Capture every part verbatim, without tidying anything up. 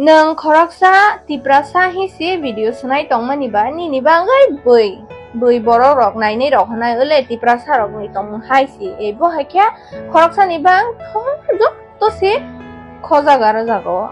Nwng khoroksa Tiprasa hi se video swnai tongmani ba nini bagwi bui, bui borok rok nainai rok hwnai wle Tiprasa rok ni tongmung hai se, ebo hai khe khoroksa ni bang thor jotto se khojak aro jago.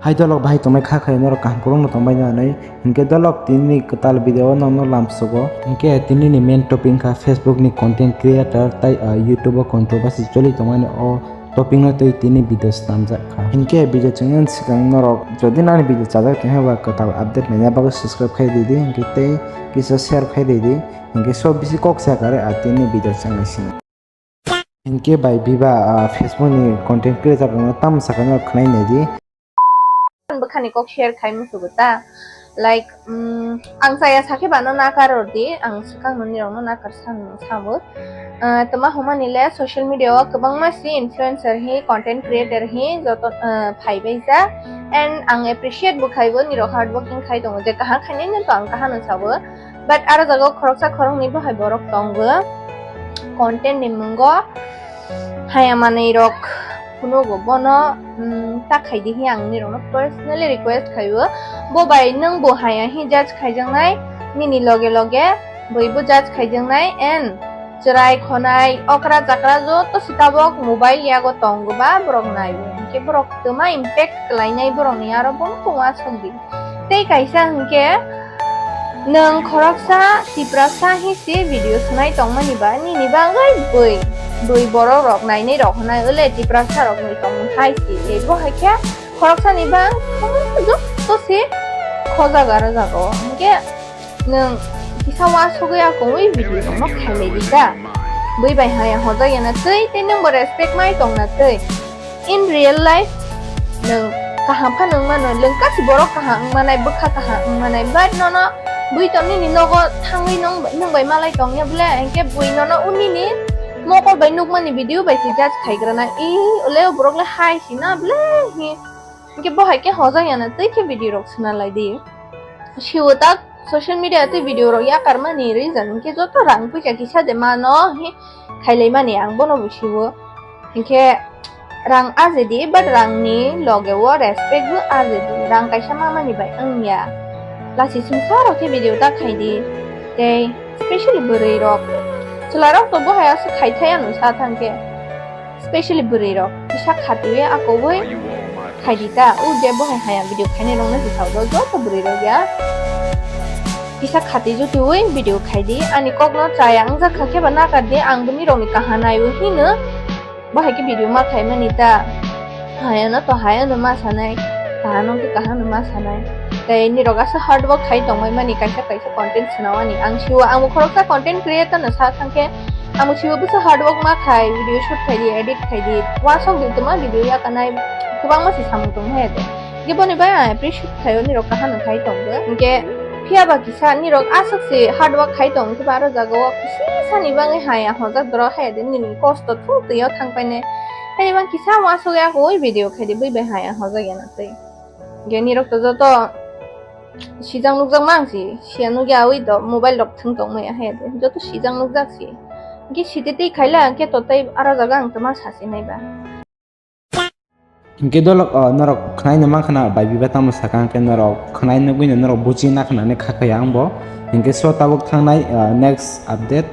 Hai dolok bahai tongmai kha khai norok kaham kwbangma tongmai nanai. Hinkhe dolok tini kwtal video o nokno lamsogo. Hinkhe tini ni main topic wngkha Facebook ni content creator tai, ah, YouTube o controversy choli tongmani o topic no twi tini video swnamjak kha. Hinkhe video chwngni swkang norok jodi nani video chajak tongkha ba kwtal update naina bagwi subscribe khai di di, hinkhe tei kisa share khai di di. Hinkhe so bisi kok sa kare a tini video chwngni simi. Hinkhe bai biba, ah, Facebook ni content creator rokno tamo sakha no khwnai nai di. Bwkhani kok share khai musugo ta. Like, mm, ang chaya sakhe bano nakar rw di, ang swkang nini rokno nakar sang sabo. Ah, toma humani le social media o kwbangma si influencer hi, content creator hi joto, ah, phai bai ja. And ang appreciate bo khai bo, nirok hard working khai tongo, je kaham khainai no to ang kaham no sabo. But aro jaga o khoroksa khoroknwi bo hai borok tongo, content ni mungo haya manwi rok phunugo bono, mm, ta khai di hi ang nirokno personally request khaio. Bo bai nwng bo haya hi judge khaijaknai, nini loge loge bui bo judge khaijaknai, and chwrai khonai okra chakra joto si tabok mobile yago tongo ba borok naio, hinkhe borok twma impact khlainai borokni aro bono tongma songdi. Tei kaisa hinkhe nwng khoroksa Tiprasa hi se video swnai tongmani ba nini bagwi bui, bui borok rok nainai rok hwnai wle Tiprasa rok ni tongmung hai se, tei bo hai khe khoroksa ni bang thor jotto se khojak aro jago. Hinkhe nwng kisa uansugwi akongwi video rokno khailai di da. Bui bai haya hojak ya na twi tei nwng bo respect mai tong na twi. In real life, nwng kaham phano wng mano, nwng kasi borok kaham wng manai, bwkha kaham wng manai, but nono bui to nini nogo thangwi nwng, nwng bai malai tongya bwle, hinkhe bui nono unini mokol bai nukmani video bai se judge khaigrana, i, ule o borok le hai sina bwle hi. Hinkhe bo hai khe hojak ya na twi khe video rok swnalai di. Siwo tak social media tei video rok yakarmani reason hinkhe joto rang puisa kisa de mano hi khailaimani ang bono bo siwo. Hinkhe rang ajedi, but rangni loge o respect bo ajedi. Rang kaisa mamani bai wngya. Lasi sumsaro khe video ta khaidi. Tei specially bwrwi rok, chwla rok to bo hai aswk khai thaya no sa thangkhe. Specially bwrwi rok kisa khatiwi akogwi khaidi ta, o je bo hai haya video khainai rokno se sao do, joto bwrwi rok ya kisa khati jutiwi video khaidi. Ani kokno chaya wngjak kha khe ba nakar di, ang bini rokni kaha naiwi hino bo hai khe video ma khaimani ta. Hayano to hayano ma sanai, kahano khe kahano ma sanai. Tei nirok asa hard work khai tongmai mani kaisa kaisa content swnawani. Ang siwo, ang bo khoroksa content creator no sa thangkhe, ang bo siwo bwsa hard work ma khai, video shoot khai di, edit khai di, uansuk di twma video yakanai, kwbangma se samung tong hai de. Hinkhe boni bai ang appreciate khaio, nirok kaham no khai tong bo. Hinkhe phiya ba kisa nirok aswk se hard work khai tong khe ba aro jaga o kisi sani bagwi hai ang hojak doro hai de, nini kosto thung twi o thang painai. Hai bang kisa uansuk ya koi video khai di, bui bai hai ang hojak ya na twi. Hinkhe nirok to joto sijak nukjak mang si, siya nukya ui do mobile rok thwng tong maya he de, joto sijak nukjak si. Hinkhe siti twi khaila hinkhe to tei aro jaga ang tama sasi nai ba. Hinkhe dolok, o, norok khwnai no mankha na bai biba tamo saka hinkhe norok khwnai nugwi no norok buchi na khwnani kha khe ang bo. Hinkhe so tabuk thangnai, o, next update.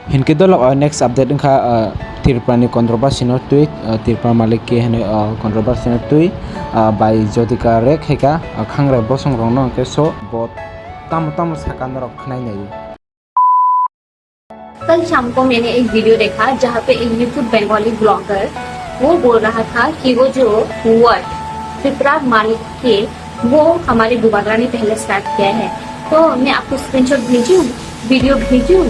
Hinkhe dolok, o, next update wngkha, o, Tripura ni controversy no twi, o, Tripura malik ke hwnwi, o, controversy no twi, o, bai Jyotika Rek hai kha, o, khangrai bosong rok no hinkhe so bo tamo tamo saka norok khwnai nai. कल शाम को मैंने एक वीडियो देखा जहाँ पे एक YouTube बंगाली ब्लॉगर वो बोल रहा था कि वो जो वर्ड पिपरा मालिक के वो हमारे बुबागरा ने पहले स्टार्ट किया है। तो मैं आपको स्क्रीनशॉट भेजूं, वीडियो भेजूं।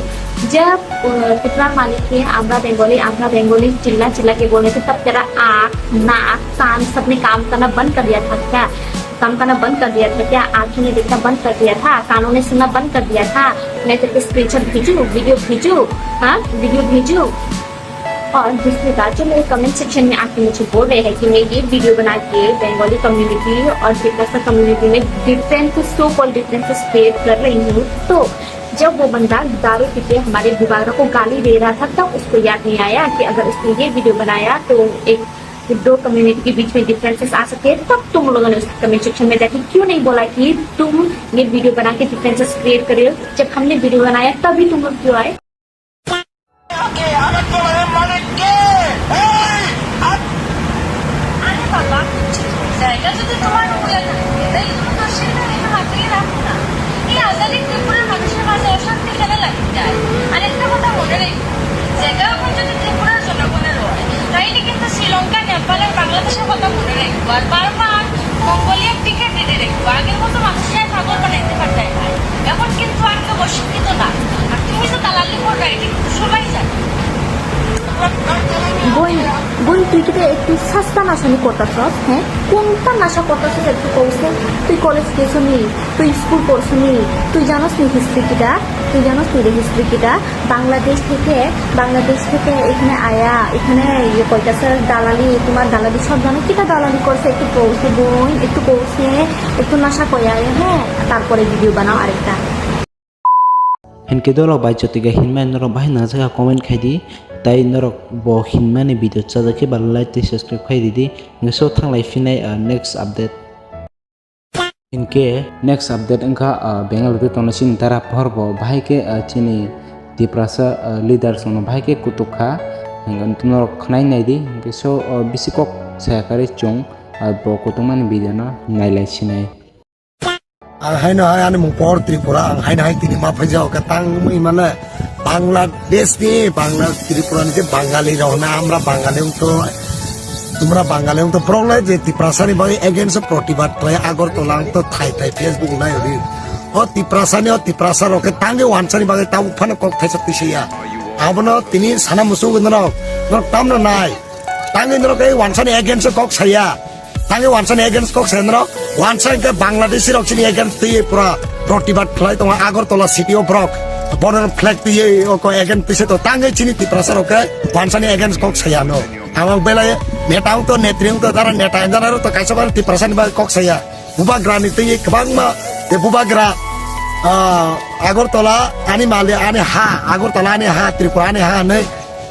जब अ, पिपरा मालिक के আমরা বেঙ্গলি আমরা বেঙ্গলি চিল্লা চিল্লা के बोल रहे थे, तब तेरा आँख, नाक, कान सबने काम करना बंद कर दिया था क्या? काम करना बंद कर दिया था क्या? आंखों ने देखना बंद कर दिया था? कानों ने सुनना बंद कर दिया था? मैं तेरे को स्क्रीनशॉट भेजूं, वीडियो भेजूं, हाँ, वीडियो भेजूं। और दूसरी बात, जो मेरे कमेंट सेक्शन में आके मुझे बोल रहे हैं कि मैं ये वीडियो बना के बंगाली कम्युनिटी और तिरकसा कम्युनिटी में difference, so called differences create कर रही हूँ, तो जब वो बंदा दारू पी के हमारे बुबागरा को गाली दे रहा था, तब उसको याद नहीं आया कि अगर उसने ये वीडियो बनाया तो एक कि दो कम्युनिटी के बीच में डिफरेंसेस आ सकते हैं, तब तुम लोगों ने उस कमेंट सेक्शन में जाके क्यों नहीं बोला कि तुम ये वीडियो बना के डिफरेंसेस क्रिएट कर रहे हो, जब हमने वीडियो बनाया तभी तुम लोग क्यों आए? আরে বাবা, জায়গা যদি তোমার হয়ে থাকে, তাহলে তুমি তো সেটা এনে হাতিয়ে রাখো না। এই আজালি ত্রিপুরার মানুষের মাঝে অশান্তি কেন লাগতে যায়? আর একটা কথা মনে রেখো, জায়গা এখন যদি ত্রিপুরার জনগণের হয়, তাইলে কিন্তু শ্রীলঙ্কা, নেপাল আর বাংলাদেশের কথা মনে রেখো। আর বারবার মঙ্গোলিয়ার টিকিট রেডি রেখো। আগের মতো মানুষকে আর পাগল বানাইতে পারতাই না। এখন কিন্তু আর কেউ অশিক্ষিত না। আর তুমি যে দালালি করো, এটা কিন্তু সবাই জানে। Boy, boy, তুই কিতা একটু সস্তা নাশানি করতাছস, হ্যাঁ? কোনটা নাশা করতাছস একটু কইছে? তুই কলেজ গেছনি, তুই স্কুল করছনি, তুই জানোস নি হিস্ট্রি কিটা? তুই জানোস নি রে হিস্ট্রি কিটা? বাংলাদেশ থেকে, বাংলাদেশ থেকে এখানে আয়া, এখানে ইয়ে কইতাছে দালালি, তোমার দালালি সব জানো, কিটা দালালি করছে একটু কইছে বোন, একটু কইছে, একটু নাশা কয়া, হ্যাঁ, তারপরে ভিডিও বানাও আরেকটা। Hinkhe dolo bai jotiga hinmani norok bahai nangjakha comment khaidi, tai norok bo hinmani video chajakhe ba like tei subscribe khaidi di, hinkhe so thanglai phinai, ah, next update. Hinkhe next update wngkha, ah, Bengaluru tongna chini dara pohor bo bahai khe, ah, chini Tiprasa, ah, leaders rokno bahai khe kutuk kha, hinkhe norok khwnai naidi, hinkhe so, ah, bisi kok saya karwi chwng, ah, bo kutukmani video no nailai sinai. Ang haino hai ani mung pohor Tripura, ang haino hai tini ma phaijao khe tang wngwi mane Bangladesh ni, Bangla, Tripura ni je Bangali rok na, amra Bangali wng to, tumra Bangali wng to, borok lai je Tiprasa ni bagwi against o protibad khlai Agartala wng to thai thai Facebook nai ri. O Tiprasa ni, o Tiprasa rok khe tangwi wansa ni bagwi tabuk phano kok thaisa twi siya. Abono tini sana muchung norok, norok tamno nai. Tangwi norok ei wansa ni against o kok saya. Tangwi wansa ni against kok saya norok. Wansa hwnkhe Bangladeshi rok chini against twi pura protibad khlai tongo Agartala city o borok. Bono flag twi o ko against twi se to tangwi chini Tiprasa rok khe wansa ni against kok saya no. Ang belai neta wng to netri wng to dara neta enjana rok to kaisa bar Tiprasa ni bagwi kok saya. Bubagra ni twi kwbangma je Bubagra, ah, Agartala ani mali ani ha, Agartala ani ha, Tripura ani ha hinwi,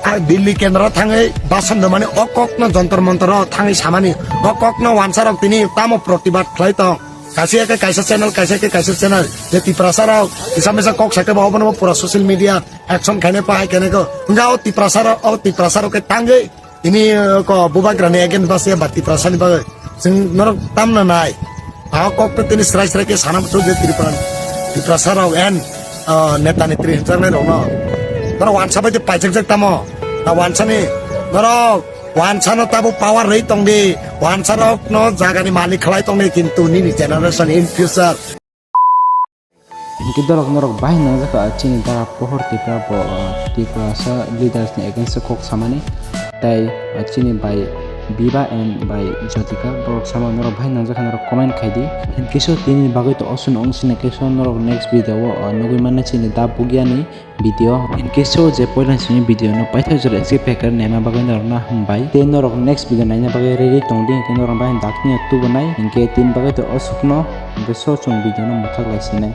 ah, Delhi kendro thangwi bason do mani o kokno Jantar Mantar o thangwi samani o kokno wansa rok tini tamo protibad khlai tong. Kaisa khe kaisa channel, kaisa khe kaisa channel je Tiprasa rok kisa misa kok sakhe bo obono pura social media action khainai pahai khainai ko. Wngkha o Tiprasa rok, o Tiprasa rok khe tangwi Tini, eh, ko Bubagra ni against basi ba Tiprasa ni bagwi chwng norok tamna nai. Aho kok to tini srai srai khe sana muchung je Tripura, Tiprasa rok en, ah, neta netri hinjaknai rok no. Norok wansa bai paijak jak tamo. Na wansa ni norok wansa no tabo power rwi tong di. Wansa rok no jaga ni malik khlai tong di, kintu nini generation in future. Hinkhe dorok norok bahai nangjakha chini dara pohor Tipra bo, ah, Tiprasa leaders ni against o kok samani. Tai, ah, chini bai Biba and bai Jyotika borok sama norok bahai nangjakha norok comment khaidi. Hinkhe so tini bagwi to osun ong sini khe so norok next video o, ah, nugwi manna chini da bugyani video. Hinkhe so je poila sini video no paithak jora skip khaikhe naima bagwi norokno hambai. Tei norok next video naina bagwi ready tongdi, hinkhe norok bahai dakni tubunai. Hinkhe tini bagwi to osukno, hinkhe so chwng video no mwthak lai sinai.